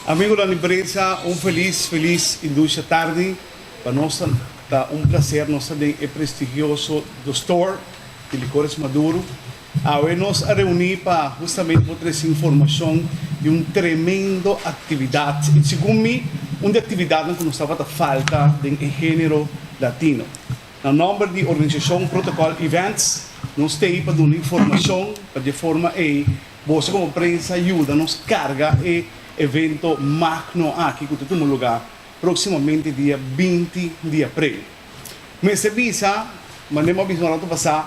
Amigonan di prensa, un felis felis i dushi tardi. Pa nos ta un placer nos ta den e prestigioso The Store di Licores Maduro. Awe nos a reuni pa hustamente por trece informacion di un tremendo actividad y segun mi un di actividadnan cu nos tabata falta den e genero latino. Na nomber di organisacion Protocol Events nos t'ey pa duna informacion pa di e forma ey boso como prensa yuda nos carga e evento magno aki cu ta tuma lugar proximamente dia 20 di april. Mester bisa, manera mi a bisa un rato pasa,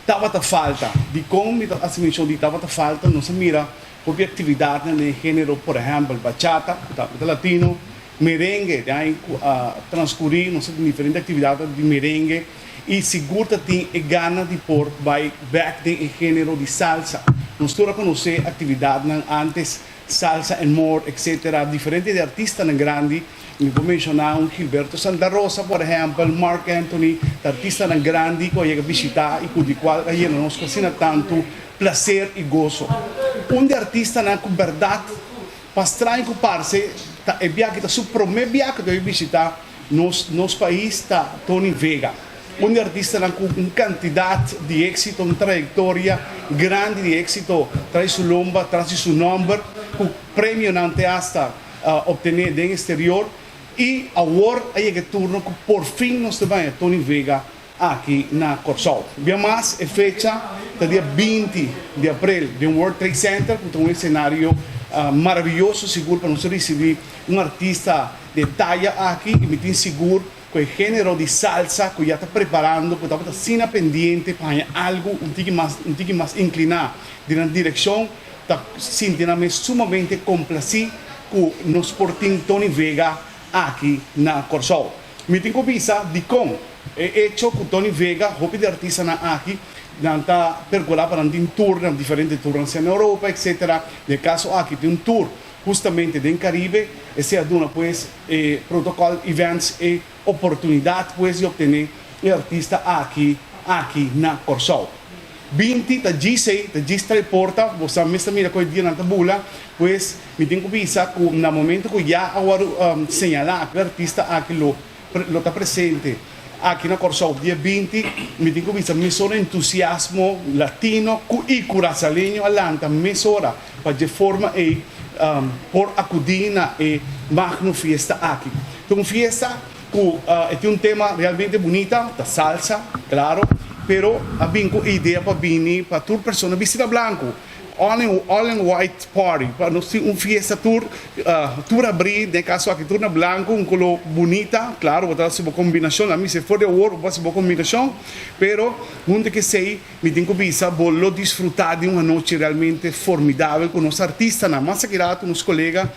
tabata falta. Dikon mi ta hasi menshon di tabata falta? Nos a mira hopi aktividatnan den e género, por ehèmpel, bachata, ku tambe ta latino, merengue, den aña ku a transkurí nos a tin diferente aktividatnan di merengue i sigur ta tin e gana di por bai bèk den e género di salsa. Nos tur a konosé aktividatnan ántes Salsa and More, etc. Diferente di artistanan grandi, mi por menshoná un Gilberto Santa Rosa, por ehèmpel, Marc Anthony, ta artistanan grandi ku a yega bishitá i ku di kual a yena nos ku asina tantu plaser i goso. Un di artistanan ku bèrdat pa straño ku parse ta e biaha ta su promé biaha ku ta bai bishitá nos nos pais ta Tony Vega. Un di artistanan ku un kantidat di éksito, un trayektoria grandi di éksito tras di su lomba, tras di su nòmber, ku premionan te asta optené den eksterior. I awor a yega e turno ku porfin nos ta baña Tony Vega aki na Kòrsou. Bia mas, e fecha ta dia 20 di aprel den World Trade Center, ku ta un esenario maraviyoso sigur pa nos risibí un artista di e taya aki i mi tin sigur Ku e género di salsa ku ya ta preparando ku tabata asina pendiente pa haña algu un tiki mas un tiki mas inkliná den nan direkshon ta sinti nan mes sumamente komplasí ku nos por tin Tony Vega aki na Kòrsou. Mi tin ku bisa dikon e echo ku Tony Vega hopi di artistanan aki nan ta perkurá pa nan tin tournan diferente tournan sea na Europa etcetera den e kaso aki tin un tour Hustamente den Caribe esei a duna pues e Protocol Events e oportunidad pues di obtene e artista aki aki na Corsou. 20 ta djis ei, ta djis trae porta, bo sa mes ta mira cu e dianan ta bula, pues mi tin cu bisa cu na momento cu ya a wordo señala cu e artista aki lo lo ta presente aki na Kòrsou dia 20, mi tin ku bisa mesora entusiasmo latino ku i kurasaleño a lanta mesora pa dje forma ei por akudí na e magno fiesta aki. Ta un fiesta ku e tin un tema realmente bunita, ta salsa, klaro, pero a bin ku e idea pa bini pa tur persona bisti na blanku. All in all in white party pa nos tin un fiesta tur tur abri den e caso aki tur na blanco un color bunita claro bo ta haci bo combinacion laat mi bisa for di awor bo haci bo combinacion pero hunto cu esey mi tin cu bisa bo lo disfruta di un anochi realmente formidabel cu nos artistanan mas aki rato nos colega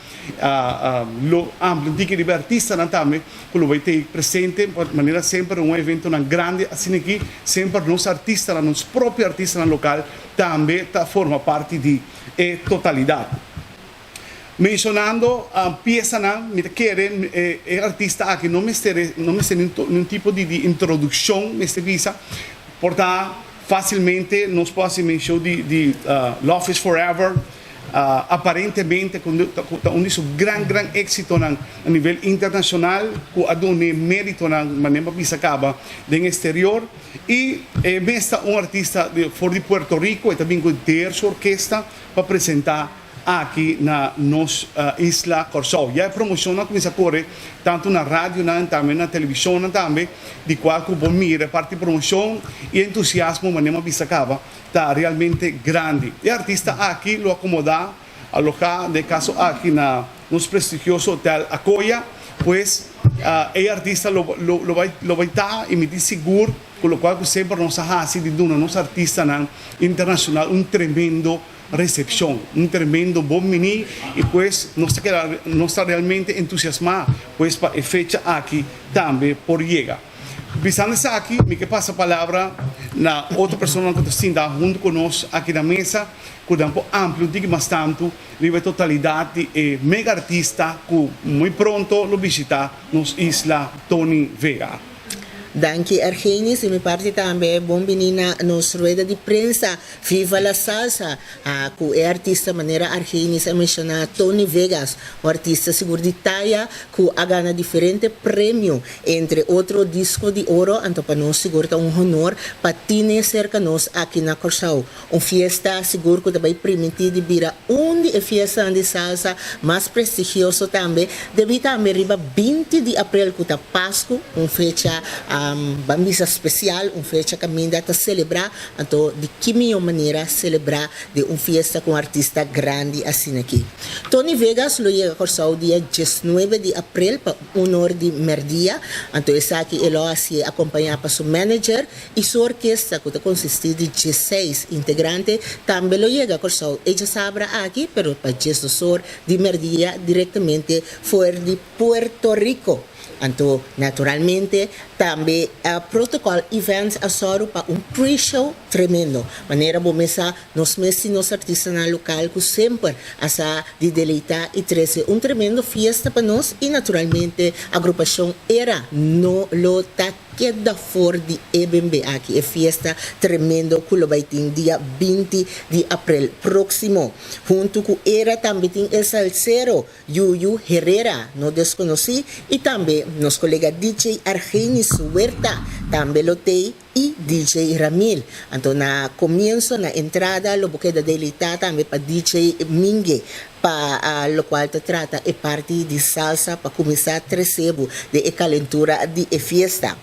lo amplia un tiki riba e artistanan tambe cu lo bay tey presente manera semper un eventonan grandi asina aki semper nos artistanan nos propio artistanan local tambe ta forma parti di e totalidat. Menshonando piesanan, mi ta kere e artista aki no mester no mester niun tipo di introdukshon mester bisa, por ta fásilmente nos por hasi menshon di Love is Forever, aparentemente ku ta un di su gran gran éksitonan a nivel internashonal ku a dun'é méritonan manera mi a bisa kaba den eksterior. I e mes ta un artista for di Puerto Rico, e ta bin ku henter su orkesta pa presentá aki na nos isla Kòrsou. Ya e promoshonnan a kuminsá kore tantu na radionan tambe na televishonnan tambe, di kual ku bo mira e parti promoshon i e entusiasmo manera mi a bisa kaba ta realmente grandi. E artista aki lo akomodá Aloha den e caso aki na nos prestigioso hotel Akoya, pues e artista lo lo bay lo bay ta y mi tin sigur cu locual cu semper nos a haci di duna nos artistanan internacional un tremendo recepcion, un tremendo bon bini y pues nos ta keda nos ta realmente entusiasma pues pa e fecha aki tambe por yega. Bisando esaki mi ke pasa palabra na otro personanan cu ta sinta hunto cu nos aki na mesa. Ku nan por amplia un tiki mas tantu riba e totalidat di e mega artista ku muy pronto lo bishita nos isla, Tony Vega. Danki Argenis, di mi parti tambe bon bini na nos rueda di prensa Viva la Salsa ku e artista manera Argenis a menshoná Tony Vegas, un artista sigur di taya ku a gana diferente premio entre otro disco di oro, anto pa nos sigur ta un honor pa tine serka nos aki na Kòrsou. Un fiesta sigur ku ta bai primintí di bira un di e fiestanan di salsa mas prestigioso tambe, debí tambe riba 20 di aprel ku ta Pasku, un fecha ban bisa spesial, un fecha kaminda ta selebrá, anto di ki mihó manera selebrá den un fiesta ku un artista grandi asin'aki. Tony Vegas lo yega Kòrsou dia 19 di aprel pa un or di mèrdia, anto esaki e lo hasié akompañá pa su manager i su orkesta ku ta konsistí di 16 integrante tambe lo yega Kòrsou e djasabra aki pero pa 12 or di mèrdia direktamente for di Puerto Rico. Anto naturalmente tambe Protocol Events a sòru pa un pre-show tremendo. Manera bo mes sa, nos mes tin nos artistanan lokal ku semper a sa di deleitá i trese un tremendo fiesta pa nos i naturalmente agrupashon Era no lo ta Keda for di e bembe aki e fiesta tremendo ku lo bai tin dia 20 di aprel próksimo. Huntu ku Era tambe tin el salsero Yuyu Herrera, no deskonosí, i tambe nos kolega DJ Argenis Huerta tambe lo tei i DJ Ramil. Anto na komienso na entrada lo bo keda deleitá tambe pa DJ Mingue pa lokual ta trata e parti di salsa pa kuminsá trese bo den e kalentura di e fiesta.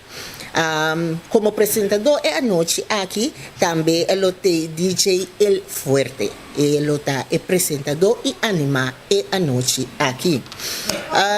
Komo presentadó e anochi aki tambe lo tei DJ El Fuerte. E lo ta e presentadó i animá e anochi aki.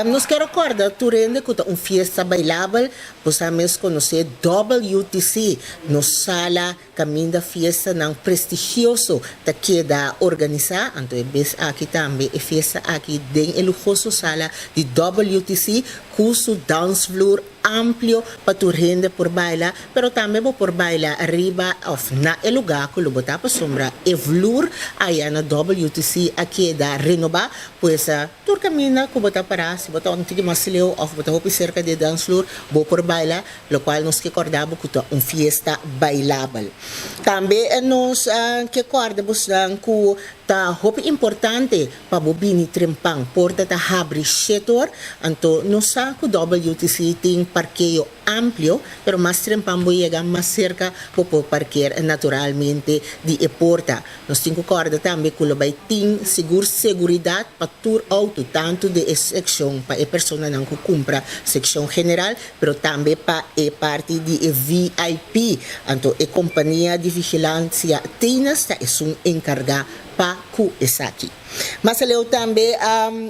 Nos ke rekòrda tur hende ku ta un fiesta bailabel, bo sa mes konosé WTC, nos sala Kaminda fiestanan prestigioso ta keda organisá, anto e bes aki tambe e fiesta aki den e luhoso sala di WTC ku su dansvloer amplio pa tur hende por baila, pero tambe bo por baila riba òf na e lugá ku lo bo ta pasobra e vloer aya na WTC a keda renobá, pues tur kaminda ku bo ta pará, si bo ta un tiki mas leu òf bo ta hopi serka di e dansvloer, bo por baila. Lokual nos ke kòrda bo ku ta un fiesta bailabel. Tambe nos ke kòrda bosnan ku ta hopi importante pa bo bini trempan. Porta ta habri shet or, anto nos sa ku WTC tin parkeo amplio, pero mas trempan bo yega mas serka bo por parker naturalmente di e porta. Nos tin ku kòrda tambe ku lo bai tin sigur seguridat pa tur outo, tantu di e sekshon pa e personanan ku kumpra sekshon general, pero tambe pa e parti di e VIP. Anto e kompania di vigilansia Tines ta esun enkargá pa ku esaki. Mas aleu tambe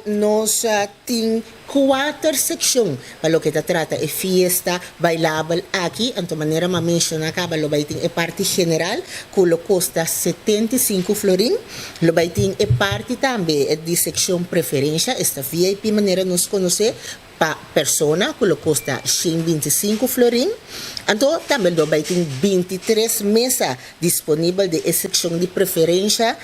nos tin kuater sekshon pa loke ta trata e fiesta bailabel aki. Anto manera m'a menshoná kaba lo bai tin e parti general ku lo kosta 75 florin. Lo bai tin e parti tambe di sekshon preferensha, esta VIP manera nos konosé, Pa persona ku lo kosta 125 florin. Anto tambe lo bai tin 23 mesa disponibel den e sekshon di preferensha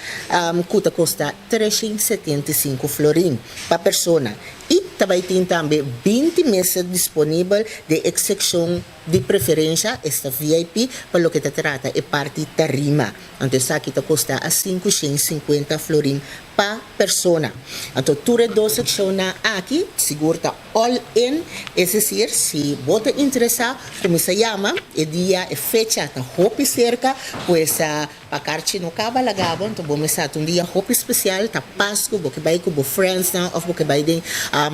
ku ta kosta 375 florin pa persona. I ta bai tin tambe 20 mesa disponibel den e sekshon di preferensha, esta VIP, pa loke ta trata e parti tarima. Anto esaki ta kosta a 550 florin pa persona. Anto tur e dos sekshonnan aki sigur ta all in, es desir si bo ta interesá kuminsá yama, e dia, e fecha ta hopi serka, pues pa karchi no kaba laga bo, anto bo mester ta un dia hopi spesial, ta Pasku, bo ke bai ku bo friendsnan òf bo ke bai den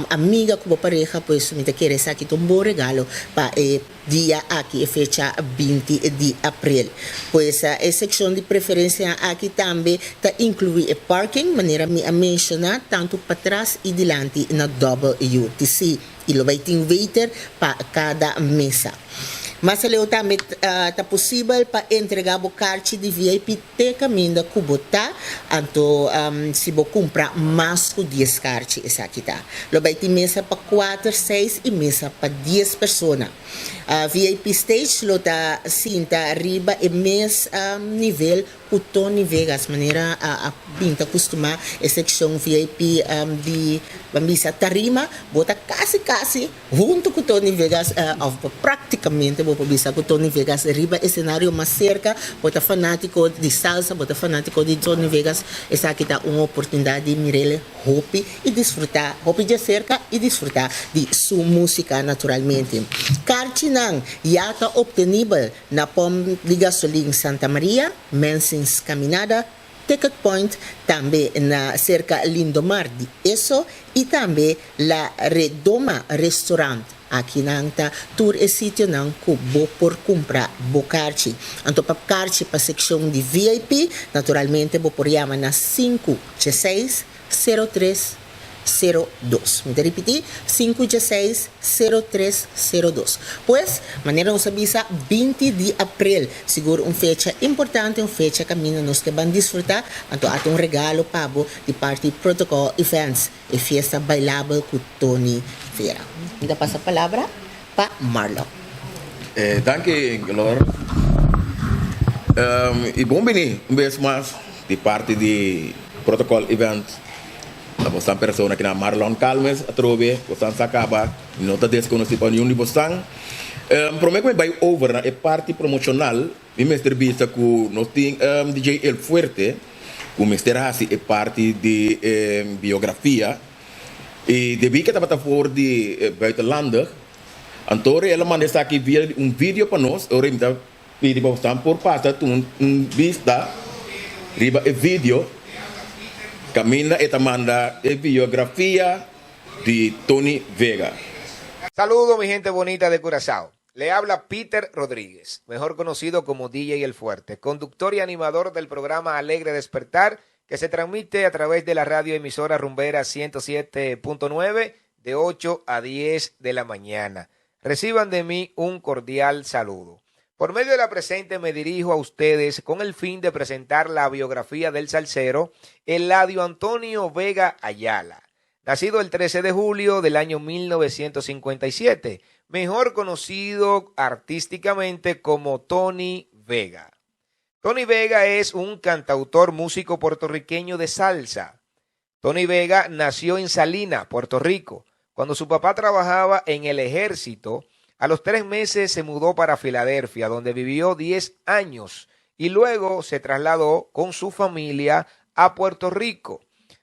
amiga ku bo pareha, pues mi ta kere esaki ta un bon regalo pa e Dia aki e fecha 20 di aprel. Pues e sekshon di preferensianan aki tambe ta inkluí e parking, manera mi a menshoná, tantu patras i dilanti na WTC. I lo bai tin waiter pa kada mesa. Mas aleu tambe ta posibel pa entregá bo karchi di VIP te kaminda ku bo ta, anto si bo kumpra mas ku 10 karchi esaki ta. Lo bai tin mesa pa kuater, seis i mesa pa 10 persona. VIP stage lo ta sinta riba e mes nivel Ku Tony Vegas, manera a a bin ta kustumá e sekshon VIP di ban bisa tarima, bo ta kasi kasi huntu ku Tony Vegas òf bo praktikamente bo por bisa ku Tony Vegas riba esenario mas serka. Bo ta fanátiko di salsa, bo ta fanátiko di Tony Vegas, esaki ta un oportunidat di mir'el hopi i disfrutá hopi djaserka i disfrutá di su músika naturalmente. Karchinan ya ta optenibel Na pòmp di gasolin Santa Maria, Mensing's Caminada, Ticket Point, tambe na serka Lindomar di Esso i tambe La Redoma Restaurant. Aki nan ta tur e sitionan ku bo por kumpra bo karchi. Anto pa karchi pa sekshon di VIP, naturalmente bo por yama na sinku djeseis 03 02. Mi ta ripití, sinku djeseis, 03 02. Pues, manera nos a bisa, 20 di aprel, sigur un fecha importante, un fecha kaminda nos ke ban disfrutá, anto a ta un regalo pa bo di parti Protocol Events, e fiesta bailabel ku Tony Vera. Mi ta pasa palabra pa Marlon. Danki, Glor. I bon bini un bes mas di parti di Protocol Events. Ta bosnan persona kina Marlon Calmes atrobe, bosnan sa kaba, mi no ta deskonosí pa niun di bosnan. Promé ku mi bai over na e parti promoshonal, mi mester bisa ku nos tin DJ El Fuerte ku mester hasi e parti di biografia i debí ku e tabata for di buitenlandig, anto el a manda esaki via un video pa nos, ora mi ta Pidi pa bosnan por pasa tuma un bista riba e video kaminda e ta manda e biografia di Tony Vega. Saludo mi gente bonita de Curaçao. Le habla Peter Rodríguez, mejor conocido como DJ El Fuerte, conductor y animador del programa Alegre Despertar, que se transmite a través de la radio emisora rumbera 107.9 de 8 a 10 de la mañana. Reciban de mí un cordial saludo. Por medio de la presente me dirijo a ustedes con el fin de presentar la biografía del salsero Eladio Antonio Vega Ayala, nacido el 13 de julio del año 1957, mejor conocido artísticamente como Tony Vega. Tony Vega es un cantautor músico puertorriqueño de salsa. Tony Vega nació en Salina, Puerto Rico. Cuando su papá trabajaba en el ejército, a los tres meses se mudó para Filadelfia, donde vivió 10 años y luego se trasladó con su familia a Puerto Rico,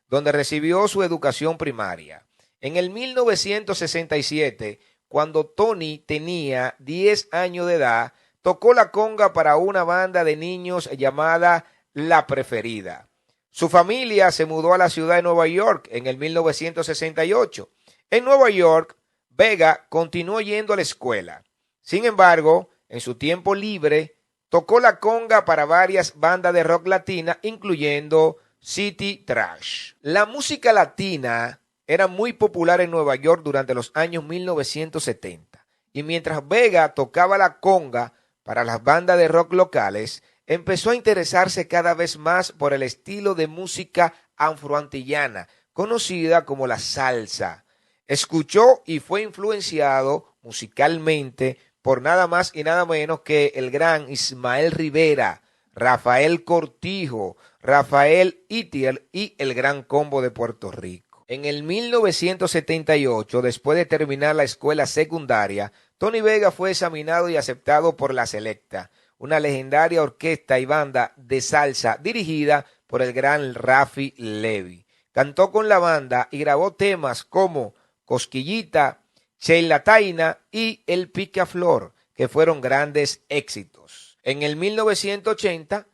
donde recibió su educación primaria. En el 1967, cuando Tony tenía 10 años de edad, tocó la conga para una banda de niños llamada La Preferida. Su familia se mudó a la ciudad de Nueva York en el 1968. En Nueva York, Vega continuó yendo a la escuela. Sin embargo, en su tiempo libre, tocó la conga para varias bandas de rock latina, incluyendo City Trash. La música latina era muy popular en Nueva York durante los años 1970, y mientras Vega tocaba la conga para las bandas de rock locales, empezó a interesarse cada vez más por el estilo de música afroantillana, conocida como la salsa. Escuchó y fue influenciado musicalmente por nada más y nada menos que el gran Ismael Rivera, Rafael Cortijo, Rafael Itiel y el Gran Combo de Puerto Rico. En el 1978, después de terminar la escuela secundaria, Tony Vega fue examinado y aceptado por la Selecta, una legendaria orquesta y banda de salsa dirigida por el gran Rafi Levy. Cantó con la banda y grabó temas como Cosquillita, Sheila Taina y El Picaflor, que fueron grandes éxitos. En el 1980,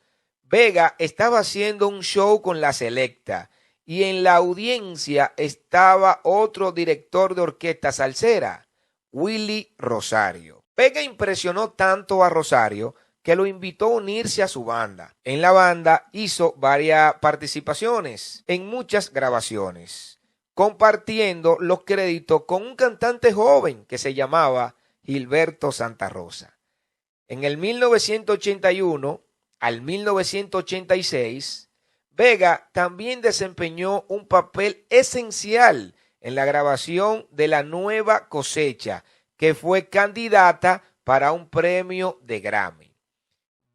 Vega estaba haciendo un show con la Selecta y en la audiencia estaba otro director de orquesta salsera, Willy Rosario. Vega impresionó tanto a Rosario que lo invitó a unirse a su banda. En la banda hizo varias participaciones en muchas grabaciones, compartiendo los créditos con un cantante joven que se llamaba Gilberto Santa Rosa. En el 1981 al 1986, Vega también desempeñó un papel esencial en la grabación de La Nueva Cosecha, que fue candidata para un premio de Grammy.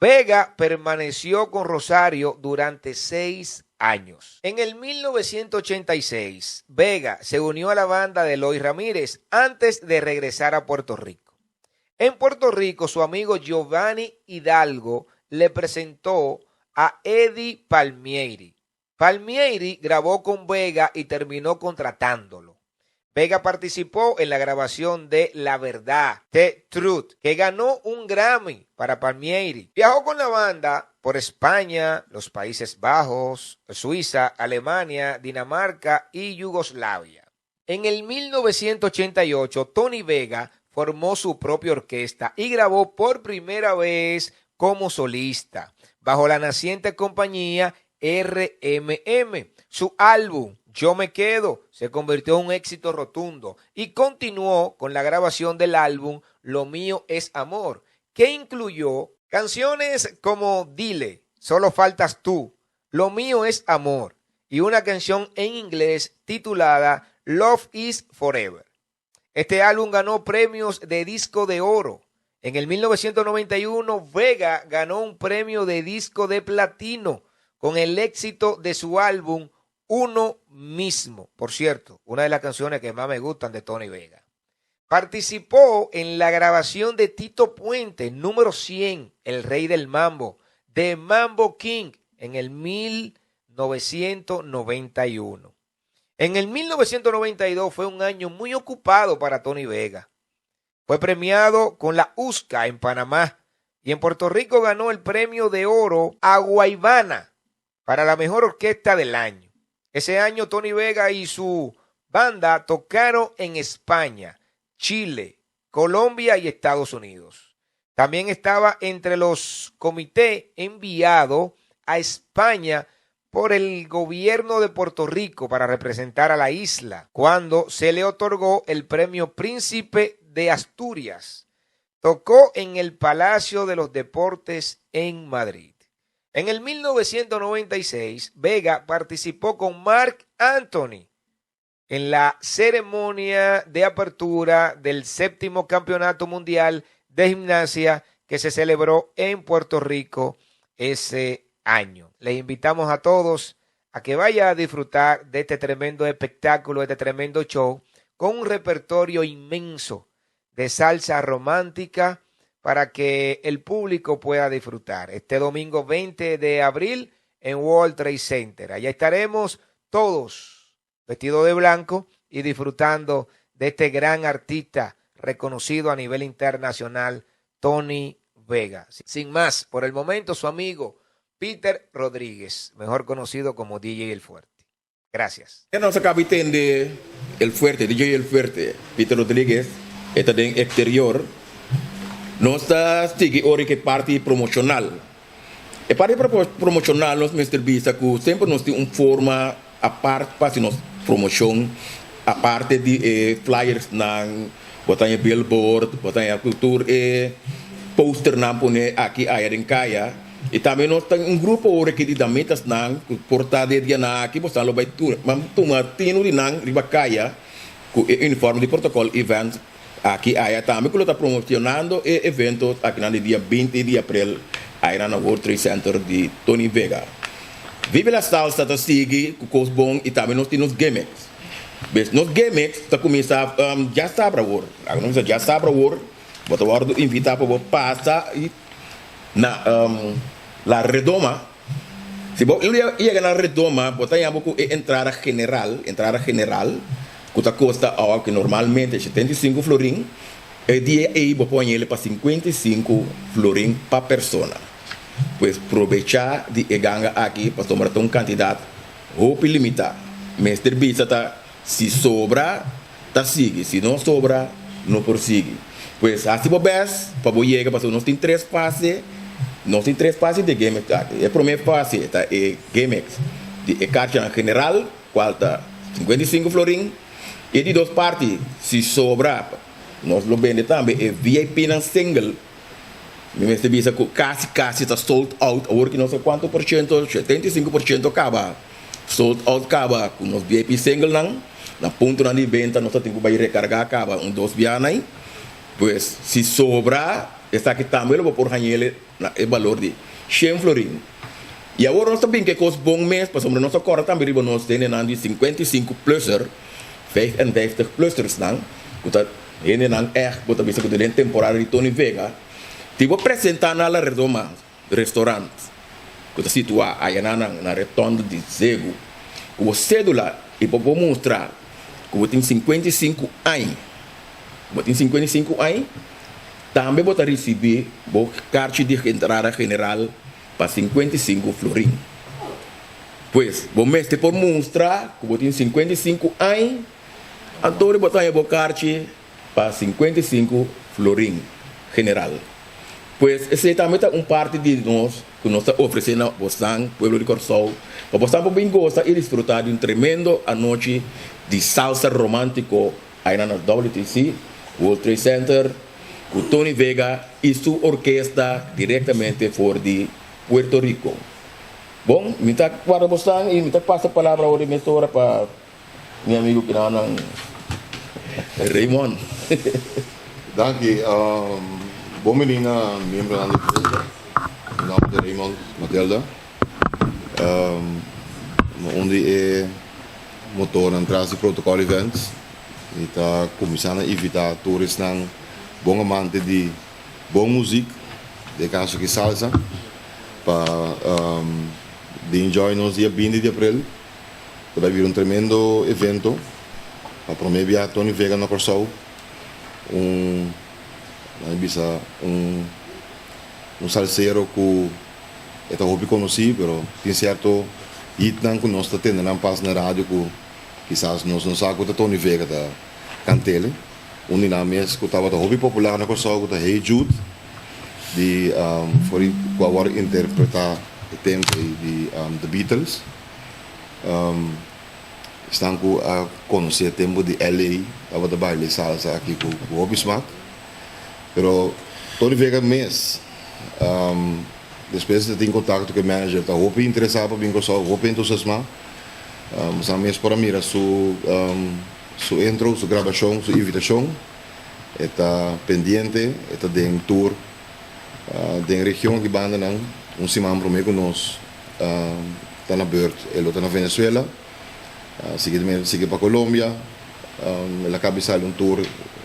Vega permaneció con Rosario durante seis años. En el 1986, Vega se unió a la banda de Eloy Ramírez antes de regresar a Puerto Rico. En Puerto Rico, su amigo Giovanni Hidalgo le presentó a Eddie Palmieri. Palmieri grabó con Vega y terminó contratándolo. Vega participó en la grabación de La Verdad, The Truth, que ganó un Grammy para Palmieri. Viajó con la banda por España, los Países Bajos, Suiza, Alemania, Dinamarca y Yugoslavia. En el 1988, Tony Vega formó su propia orquesta y grabó por primera vez como solista bajo la naciente compañía RMM. Su álbum Yo Me Quedo se convirtió en un éxito rotundo y continuó con la grabación del álbum Lo Mío es Amor, que incluyó canciones como Dile, Solo Faltas Tú, Lo Mío es Amor y una canción en inglés titulada Love is Forever. Este álbum ganó premios de disco de oro. En el 1991, Vega ganó un premio de disco de platino con el éxito de su álbum Uno Mismo. Por cierto, una de las canciones que más me gustan de Tony Vega. Participó en la grabación de Tito Puente, número 100, El Rey del Mambo, de Mambo King, en el 1991. En el 1992 fue un año muy ocupado para Tony Vega. Fue premiado con la USCA en Panamá y en Puerto Rico ganó el premio de oro Aguaybana para la mejor orquesta del año. Ese año Tony Vega y su banda tocaron en España, Chile, Colombia y Estados Unidos. También estaba entre los comités enviados a España por el gobierno de Puerto Rico para representar a la isla, cuando se le otorgó el premio Príncipe de Asturias. Tocó en el Palacio de los Deportes en Madrid. En el 1996, Vega participó con Marc Anthony en la ceremonia de apertura del séptimo Campeonato Mundial de Gimnasia que se celebró en Puerto Rico ese año. Les invitamos a todos a que vayan a disfrutar de este tremendo espectáculo, de este tremendo show, con un repertorio inmenso de salsa romántica para que el público pueda disfrutar. Este domingo 20 de abril en World Trade Center. Allá estaremos todos vestidos de blanco y disfrutando de este gran artista reconocido a nivel internacional, Tony Vega. Sin más, por el momento, su amigo Peter Rodríguez, mejor conocido como DJ El Fuerte. Gracias. Nos a caba di tende El Fuerte, DJ El Fuerte, Peter Rodríguez, e ta den exterior. Nos ta sigui ora cu e parti promocional. E parti promocional nos mester bisa cu semper nos tin un forma apart pa haci nos promocion, aparte di e flyersnan, bo ta haña billboard, bo ta haña cu tur e posternan pone aki aya den caya. I tambe nos ta un grupo ora ki di damitasnan ku por ta den e dianan aki, boso lo bai tuma tinu di nan riba kaya ku e uniforme di Protocol Event aki aya tambe ku lo ta promocionando e evento akinan di dia 20 di aprel aynan na World Trade Center di Tony Vega. Vive la Salsa ta sigui ku kos bon i tambe nos tin nos gimmicks. Bes nos gimmicks ta kuminsá djasabra awor, laga nos bisa djasabra awor bo ta wòrdu invitá pa bo pasa i Na La Redoma, si bo yega na Redoma bo ta yama ku e entrada general, entrada general, ku ta kosta awa ku normalmente 75 florin, e dia ei bo por hañ'el pa 55 florin pa persona. Pues probechá di e ganga aki pasobra ta un kantidat hopi limitá. Mester bisa ta si sobra ta sigui, si no sobra no por sigui. Pues haci bo best pa bo yega pasobra nos tin tres fase, nos tin tres fase di e Gamex aki. E prome fase ta e Gamex di e karchanan general cual ta 55 florin. E di dos parti si sobra nos lo bende tambe e VIP nan single. Mi mester bisa cu casi casi ta sold out awor ki no sa cuanto por ciento, 75% caba sold out caba cu nos VIP single nan. Na puntonan di benta nos ta tin cu bay recarga caba un dos biaha nan. Pues si sobra. Esaki tambe lo bo por hañ'el na e balor di shen florin. I awor nos ta bin ku e kos bon mes, pasobra nos ta kòrda tambe riba nos hendenan di 55 plusser, 55 plussersnan, ku ta hendenan ègt ku ta bisa ku ta den temporada di Tony Vega, si bo presentá na La Redoma Restaurant, ku ta situá ayanan na Rotonde di Zegu, ku bo sédula i bo por mustra ku bo tin 55 aña, bo tin 55 aña, tambe bo ta risibí bo karchi di entrada general pa 55 florin. Pues, bo mester por mustra ku bo tin 55 aña, anto bo ta haña bo karchi pa 55 florin general. Pues, esei tambe ta un parti di nos ku nos ta ofresé na bosan, pueblo di Kòrsou, pa bosan por bin gosa i disfrutá di un tremendo anochi di salsa romántiko einan na WTC, World Trade Center, ku Tony Vega i su orkesta direktamente for di Puerto Rico. Bon, mi ta warda bosan i mi ta pasa palabra awor di mesora pa mi amigu kinanan Raymond. Danki. Bon bini na miembronan di prensa. Mi nomber ta Raymond Matelda. Un di e motornan tras di Protocol Events. Mi ta kuminsá na invitá tur esnan bon amante di bon muzik, den e kaso aki salsa, pa bin join nos dia binti di aprel. Ta bai bira un tremendo evento. Pa promé bia Tony Vega na Kòrsou, un nan a bisa un un salsero ku e ta hopi konosí pero tin sierto hitnan ku nos ta tende nan pas na radio ku kisas nos no sa ku ta Tony Vega ta kant'el. Un di nan mes ku tabata hopi popular na Kòrsou ku ta Hey Jude di for di ku a wòrdu interpretá e tempu ei di The Beatles. Esnan ku a konosé tempu di LA tabata baila e salsa aki ku hopi smak. Pero Tony Vega mes despues di tin kontakto ku e manager ta hopi interesá pa bin Kòrsou, hopi entusiasmá. Esnan mes por a mira su su intro, su grabashon, su invitashon. E ta pendiente, e ta den tour den region aki bandanan un siman promé ku nos. Ta na beurt e lo ta na Venezuela, sigui tambe sigui pa Colombia, el a caba di sali un tour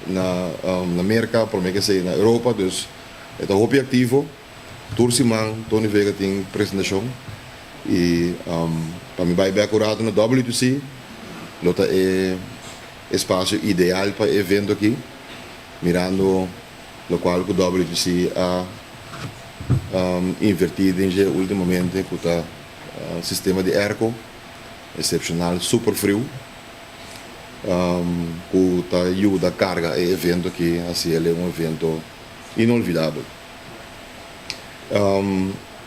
na na Merca, prome ke esei na Europa, dus e ta hopi activo, tur siman Tony Vega tin presentacion y pa mi bai bek un rato na WTC lo ta e espacio ideal pa e evento aki, mirando locual cu WTC a inverti den dje ultimamente cu ta sistema di airco excepcional super friu cu ta yuda carga e evento aki haci el un evento inolvidabel.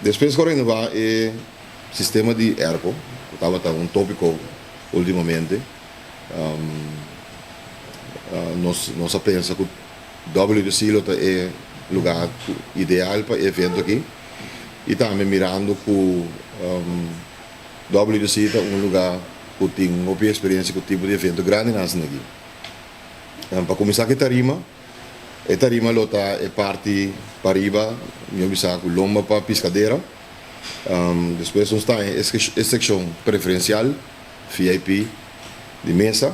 Despues cu a renova e sistema di airco cu tabata un topico ultimamente nos a pensa cu WTC lo ta e lugar ideal pa e evento aki y tambe mirando cu WTC ta un lugar cu tin hopi experiencia cu tipo di evento grandi nan haci aki. Pa cuminsa cu e tarima, e tarima lo ta e parti pariba, mi a bisa cu lomba pa piscadera, despues nos ta e seccion preferencial, VIP, di mesa.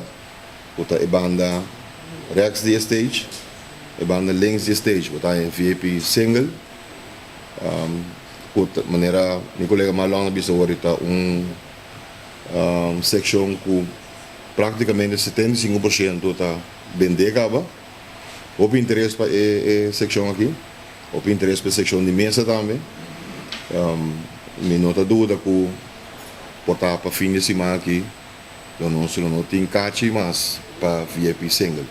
Bo ta e banda rechts di e stage, e banda links di e stage bo ta e VIP single. Ku ta manera mi kolega Marlon a bisa awor ta un sekshon ku praktikamente 75% ta bendé kaba. Hopi interes pa e sekshon aki, hopi interes pa e sekshon di mesa tambe. Mi no ta duda ku por ta pa fin di siman aki. Lo nos lo no tin kachi mas pa VIP single.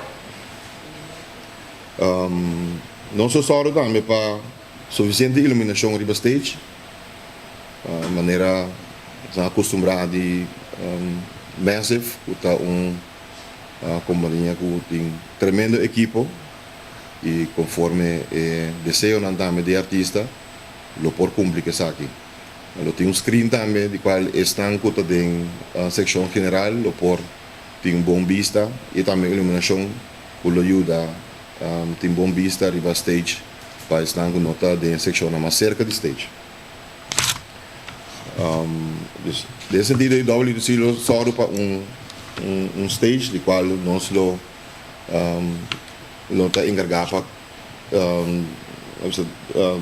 Nos lo sòru tambe pa sufisiente iluminashon riba stage, manera nos a akustumbrá di Massive ku ta un kompania ku tin tremendo ekipo i konforme e deseonan tambe di e artista lo por kumpli ku esaki. Lo tin un screen tambe di cual esnan cu ta den seccion general lo por tin un bon bista y tambe iluminacion cu lo yuda tin bon bista riba stage. Pa esnan ku no ta den e sekshonnan mas serka di stage. Dus den e sentido ei WTC lo sòru pa un un stage di kual nos lo lo ta enkargá pa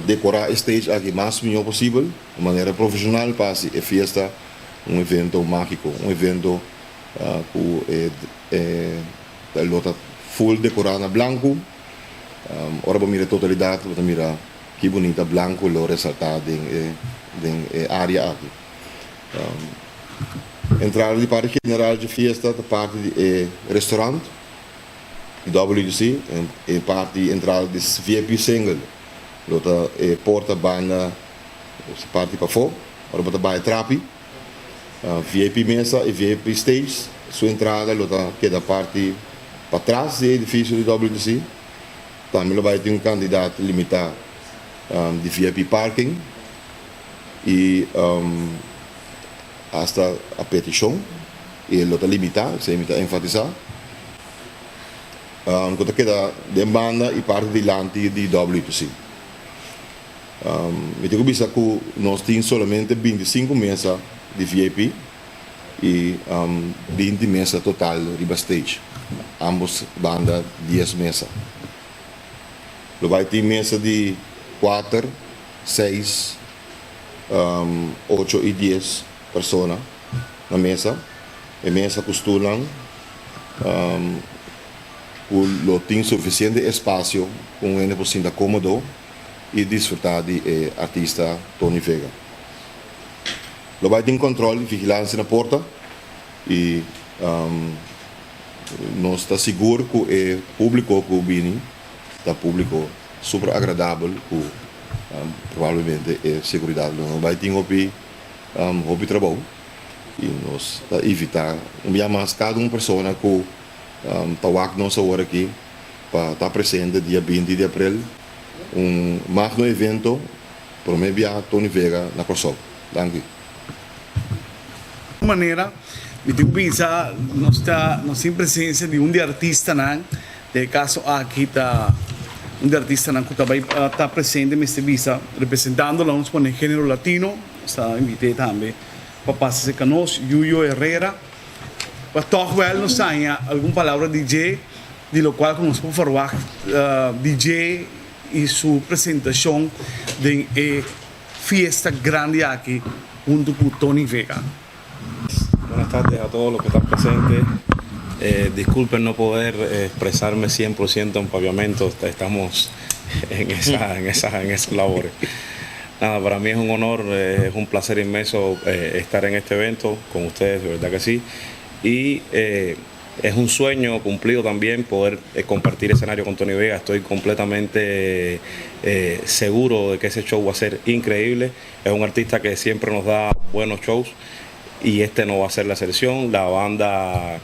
dekorá e stage aki mas mihó posibel di manera profeshonal pa hasi e fiesta un evento mágiko, un evento ku e lo ta full dekorá na blanku. Ora bo mira e totalidat bo ta mira ki bunita blanku lo resaltá den e den e área aki. Entrada di parti general dje fiesta ta parti di e restaurant di WDC en e parti entrada di VIP single lo ta e porta banda parti pafó ora bo ta bai trapi. VIP mesa y VIP stage su entrada lo ta keda parti patras di e edificio di WTC. Tambe lo bay tin un cantidad limita di VIP parking y hasta a peticion y e lo ta limita, esey mi ta enfatisa, cu ta keda den banda y parti dilanti di WTC. Mi tin ku bisa ku nos tin solamente 25 mesa di VIP i 20 mesa total riba stage. Ambos banda 10 mesa. Lo bai tin mesa di 4, 6, 8 i 10 persona na mesa. E mesa ku stulnan ku lo tin sufisiente espasio ku un hende por sinta kómodo i disfrutá di e artista Tony Vega. Lo bai tin kòntròl i vigilansia na porta i nos ta sigur ku e públiko ku bini ta públiko super agradabel ku probablemente e seguridat lo no bai tin hopi hopi trabou i nos ta invitá un bia mas kada un persona ku ta wak nos awor aki pa ta presente dia 20 di aprel, un magno evento prome bia Tony Vega na Kòrsou. Danki. Manera mi tin ku bisa nos ta nos tin presencia di un di artistanan den e caso aki ta un di artistanan ku ta bai ta presente mester bisa representando lanos pone genero latino nos ta invit'e tambe pa pasa cerca nos Yuyo Herrera pa tog wel nos haña algun palabra di dje di locual cu nos por verwacht di dje y su presentacion den e fiesta grandi aki hunto cu Tony Vega. Buenas tardes a todos los que están presentes. Disculpen no poder expresarme 100% en papiamento, estamos en esa, en esa, en esas labores. Nada, para mí es un honor, es un placer inmenso estar en este evento con ustedes, de verdad que sí. Y es un sueño cumplido también poder compartir escenario con Tony Vega. Estoy completamente seguro de que ese show va a ser increíble. Es un artista que siempre nos da buenos shows y este no va a ser la excepción. La banda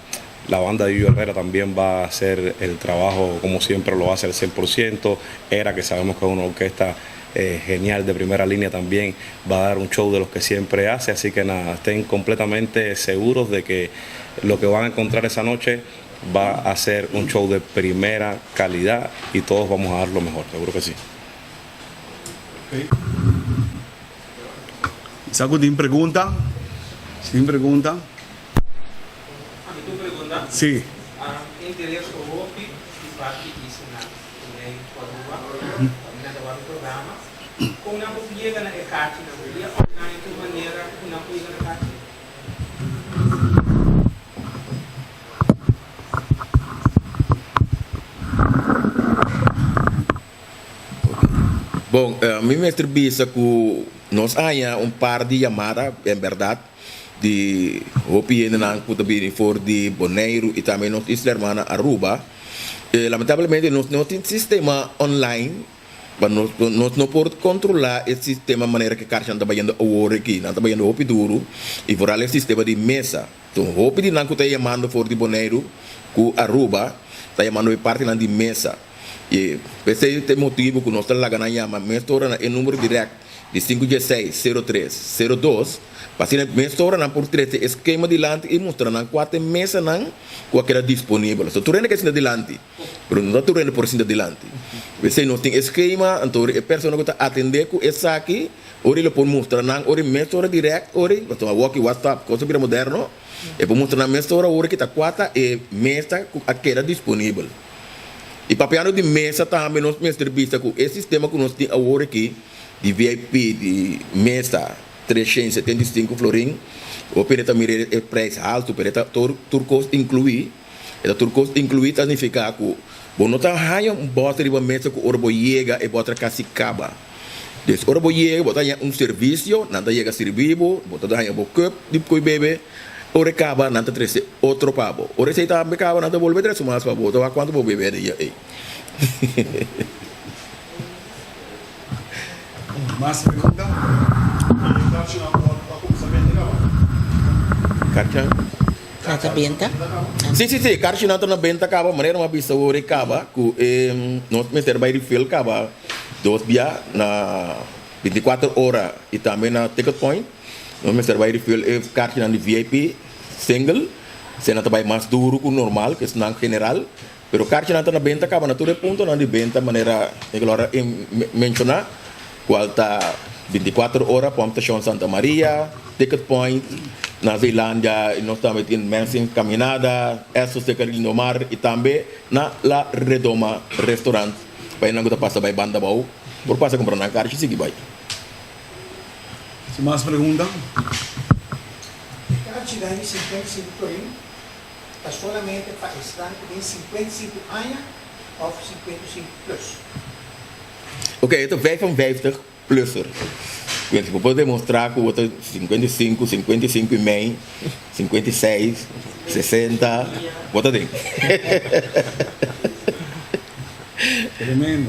de Yuyo Herrera también va a hacer el trabajo como siempre lo hace al 100%. Era, que sabemos que es una orquesta genial de primera línea, también va a dar un show de los que siempre hace. Así que nada, estén completamente seguros de que lo que van a encontrar esa noche va a ser un show de primera calidad y todos vamos a dar lo mejor, seguro que sí. Okay. Saco tin pregunta? Sin pregunta? Tu pregunta? Sí. Interes hopi di parti isla Aruba, na e programa. Kon nan por yega na e karchi nan? Via online, ki manera ku nan por yega na e karchi? Bon, mi mester bisa ku nos haña un par di yamada, en bèrdat, di hopi hendenan ku ta bini for di Boneiru i tambe nos isla hermana Aruba. Lamentablemente nos no tin sistema online, pa nos nos no por kontrolá e sistema manera ku e karchinan ta bayendo awor aki. Nan ta bayendo hopi duru i foral e sistema di mesa. Enton hopi di nan ku ta yamando for di Boneiru ku Aruba ta yamando e partinan di mesa. I p'esei ta e motibu ku nos ta laga nan yama mesora na e numero dirèkt. di sinku dieseis, sero tres, sero dos, pa asina mesora nan por trese e skema dilanti i mustra nan kua ta e mesanan ku a keda disponibel. So tur hende ke sinta dilanti, pero no ta tur hende por sinta dilanti. P'esei nos tin e skema, anto e persona ku ta atendé ku esaki, ora e lo por mustra nan ora e mesora dirèkt ora, pasobra awor ki WhatsApp kos a bira moderno, e por mustra nan mesora ora ki ta kua ta e mesa ku a keda disponibel. I papiando di mesa tambe nos mester bisa ku e sistema ku nos tin awor aki di VIP di mesa 375 florin, hopi hende ta mira e prijs haltu pero e ta tur tur kos inkluí, e ta tur kos inkluí ta nifiká ku bo no ta haña un bòter riba mesa ku ora bo yega e bòter a kasi kaba. Dus ora bo yega bo ta haña un servisio, nan ta yega sirbi bo, bo ta haña bo cup di koe bebe, ora e kaba nan ta trese otro pa bo. Ora esei tambe kaba nan ta bolbe trese mas pa bo, ta wak kuantu bo bebe e dia ei. Mas pregunta? Karchi? Nan ta benta? Si, si, si, karchinan ta na benta kaba, manera mi a bisa ora e kaba ku e nos mester bai refill kaba. Dos bia na 24 ora y tambe na ticket point. Nos mester bai refill e karchinan di VIP single. Esei nan ta bai mas duru ku normal, ku esnan general. Pero karchinan ta na benta kaba na tur e puntonan di benta manera Nicolor a menshoná, kual ta 24 ora, Pump Station Santa Maria, Ticket Point, na Zeelandia y nos tambe tin Mensing Caminada, Essos de Carlindomar y tambe na La Redoma Restaurant. Pa esnan ku ta pasa bai banda abou por pasa kumpra nan karchi sigui bai. Sin mas pregunta. E karchinan di 55 florin ta solamente pa esnan ku tin 55 aña òf 55 plus. Ok, e ta 55 plusser. Ku si bo por demostrá ku bo ta 55, 55 i mei, 56, 60, bo ta den. Tremendo.